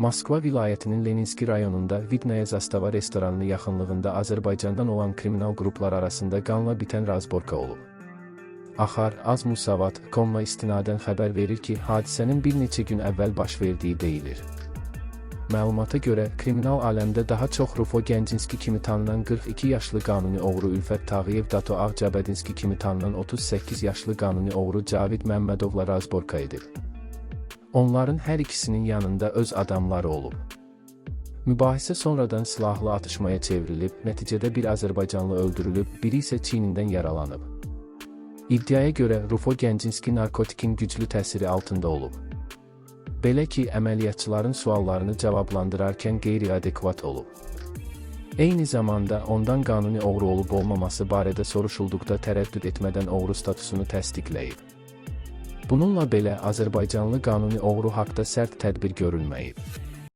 Moskva vilayətinin Leninski rayonunda Vidnaya Zastava restoranının yaxınlığında Azərbaycandan olan kriminal qruplar arasında qanla bitən razborka olub. Axar Az Musavat.com-a istinadən xəbər verir ki, hadisənin bir neçə gün əvvəl baş verdiyi deyilir. Məlumata görə, kriminal aləmdə daha çox Rufo Gəncinski kimi tanınan 42 yaşlı qanuni oğru Ülfət Tağıyev Dato Ağcabədinski kimi tanınan 38 yaşlı qanuni oğru Cavid Məmmədovla razborka edib. Onların hər ikisinin yanında öz adamları olub. Mübahisə sonradan silahlı atışmaya çevrilib, nəticədə bir azərbaycanlı öldürülüb, biri isə çiynindən yaralanıb. İddiaya görə Rufo Gəncinski narkotikin güclü təsiri altında olub. Belə ki, əməliyyatçıların suallarını cavablandırarkən qeyri-adekvat olub. Eyni zamanda ondan qanuni oğru olub olmaması barədə soruşulduqda tərəddüd etmədən oğru statusunu təsdiqləyib. Bununla belə Azərbaycanlı qanuni oğru haqda sərt tədbir görülməyib.